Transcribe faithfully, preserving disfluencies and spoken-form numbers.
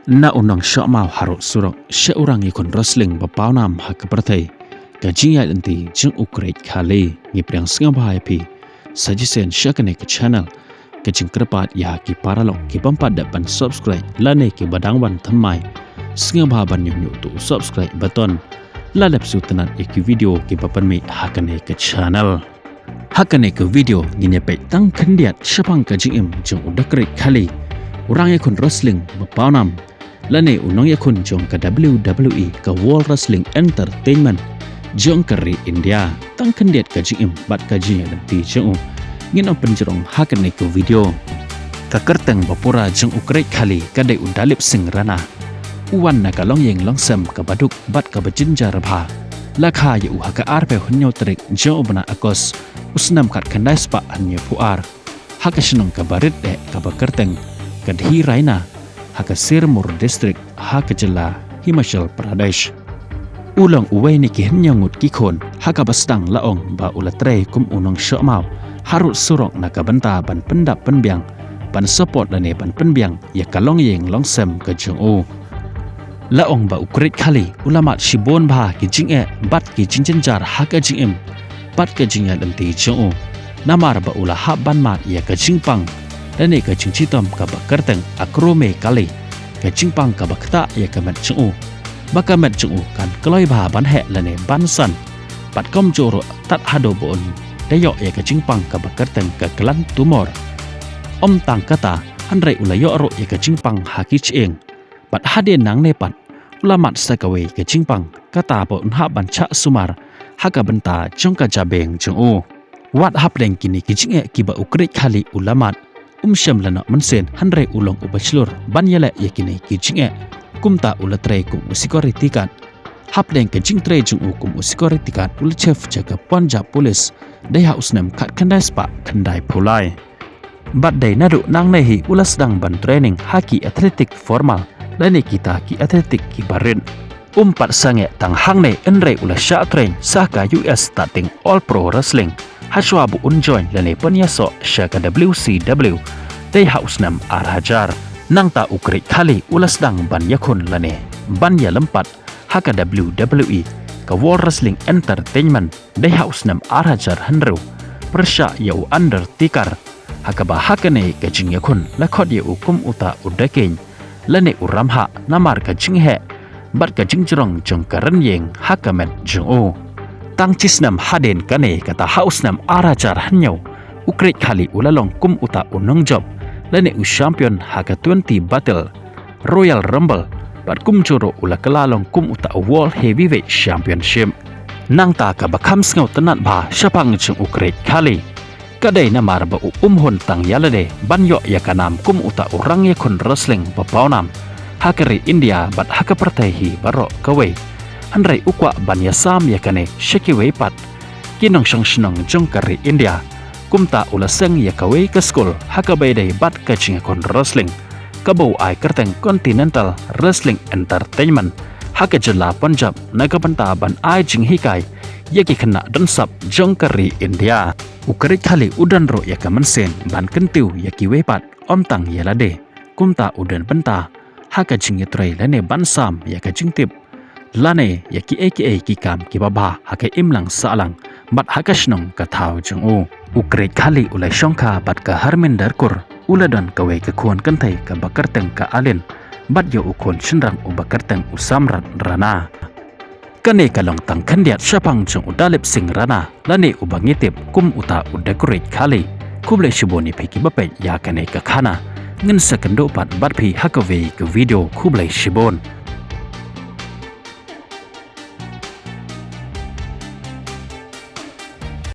Na u nongshah maw harud surok sha u rangïakhun wrestling ba pawnam ha ka pyrthei, ka jingïaid lynti jong u Great Khali. Ngi pdiang sngewbha ïa phi sa shisien sha kane ka channel. Ka jingkyrpad ïa ki paralok ki bym pat dep ban subscribe lane ki ba dang wan thymmai, sngewbha ban ñiew ñiew tu subscribe button, la dep shu tynnad ïa ki video ki ba pynmih ha kane ka channel. Ha kane ka video ngin ïa peit tang khyndiat shaphang ka jingim jong u The Great Khali, u rangïakhun wrestling ba pawnam lane u nongïakhun jong ka W W E, ka World Wrestling Entertainment jong ka ri India. Tang khyndiat ka jingim bad ka jingïaid lynti jong u ngin ym pynjrong ha kane ka video. Ka kyrteng ba pura jong u Great Khali ka dei u Dalip Singh Rana. U wan na ka longïing longsem ka ba duk bad ka ba jynjar bha. La kha ïa u ha ka arphew hynñiew tarik jong u bnai August u snem khatkhyndai spah hynñiewphew ar, ha ka shnong ka ba rit eh ka ba kyrteng ka Dhi Raina, ha ka Sirmur District, ha ka jylla Himachal Pradesh. U long uwei na ki hynñiew ngut ki khun ha ka ba sdang la ong ba u la trei kum u nongshah maw harud surok na ka bynta ban pyndap pynbiang, ban support lane ban pynbiang ïa ka longïing longsem ka jong u. La ong ba u Great Khali u la mad shibun bha ki jingeh bad ki jingjynjar ha ka jingim bad ka jingïaid lynti jong u, namar ba u la hap ban mad ïa ka jingpang lane ka jingshitom ka ba kyrteng Acromegaly, ka jingpang ka ba ktah ïa ka met jong u, ba ka met jong u kan kloi bha ban heh lane ban san, bad kumjuh ruh tad haduh ba un da ïoh ïa ka jingpang ka ba kyrteng ka gland tumor. Ym tang kata, hynrei u la ïoh ruh ïa ka jingpang ha ki shyieng. Bad hadien nangne pat u la mad sa kawei ka jingpang, kata ba un hap ban shah sumar ha ka bynta jong ka jabieng jong u. Wat hapdeng kine ki jingeh ki ba u Great Khali u la mad, um shym la noh mynsiem hynrei u long u ba shlur ban ïaleh ïa kine ki jingeh. Kumta u la trei kum u security guard. Hapdeng ka jingtrei jong u kum u security guard u la chief jong ka Punjab Police dei ha u snem khatkhyndai spah khyndaiphew lai. Bad dei naduh nangne hi u la sdang ban training ha ki athletic formal lane kita ki athletic ki ba rit. Um pat sangeh tang hangne hynrei u la shah train sha ka U S Starting All Pro Wrestling, ha shuwa ba un join lane pynïasoh sha ka W C W dei ha u snem ar hajar. Nangta u Great Khali u la sdang ban ïakhun lane ban ïalympat ha ka W W E, ka World Wrestling Entertainment, dei ha u snem ar hajar hynriew pyrshah ïa u Undertaker, ha ka ba ha kane ka jingïakhun la khot ïa u kum uta u dakieng lane u ramhah namar ka jingheh bad ka jingjrong jong ka rynïeng ha ka met jong u. Tang shi snem hadien kane, kata ha u snem ar hajar hynñiew, u Great Khali u la long kum uta u nongjop lane u champion ha ka twenty battle Royal Rumble, bad kumjuh ruh u la kylla long kum uta u World Heavyweight Championship. Nangta ka ba kham sngewtynnad bha shaphang jong u Great Khali ka dei namar ba u um hun tang ïa lade ban ïoh ïa ka nam kum uta u rangïakhun wrestling ba pawnam ha ka ri India bad ha ka pyrthei hi baroh kawei. Hynrei u kwah ban ïasam ïa kane sha kiwei pat ki nongshong shnong jong ka ri India. Kumta u la seng ïa kawei ka skul ha ka ba ïadei bad ka jingïakhun wrestling, ka ba u ai kyrteng Continental Wrestling Entertainment ha ka jylla Punjab, na ka bynta ban ai jinghikai ïa ki khynnah don sap jong ka ri India. U Great Khali u don ruh ïa ka mynsiem ban kyntiew ïa kiwei pat, ym tang ïa lade. Kumta u don bynta ha ka jingïatrei lane ban sam ïa ka jingtip lane ïa kiei kiei ki kam ki babha ha ka imlang sahlang bad ha ka shnong ka thaw jong u. U Great Khali u la shongkha bad ka Harminder Kaur, u la don kawei ka khun kynthei ka ba kyrteng ka Alin, bad ïa u khun shynrang u ba kyrteng u Samrat Rana. Kane ka long tang khyndiat shaphang jong u Dalip Singh Rana, lane u ba ngi tip kum uta u The Great Khali. Khublei shibun ïa phi ki ba peit ïa kane ka khana. Ngin sa kynduh pat bad phi ha kawei ka video. Khublei shibun.